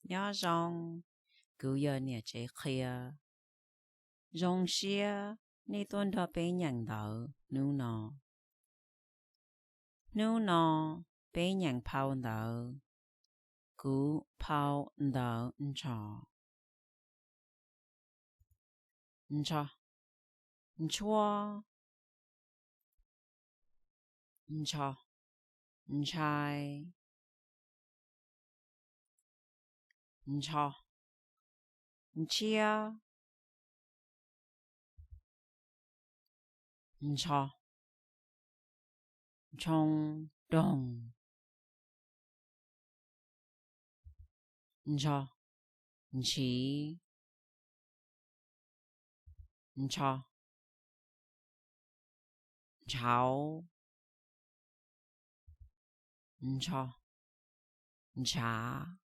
Nyob zoo, kuv yog niam tsev qhia. Zoo siab nej tuaj nrog peb nyeem ntawv hnub no. Hnub no peb nyeem phau ntawv Kuv phau ntawv ntsho. Ntsho, ntshuab, ntsho, ntshai, ntsho, ntshiab, ntsho, ntshoo, roog, ntsho, ntshiv, ntsho, ntshauv, ntsho, ntshav,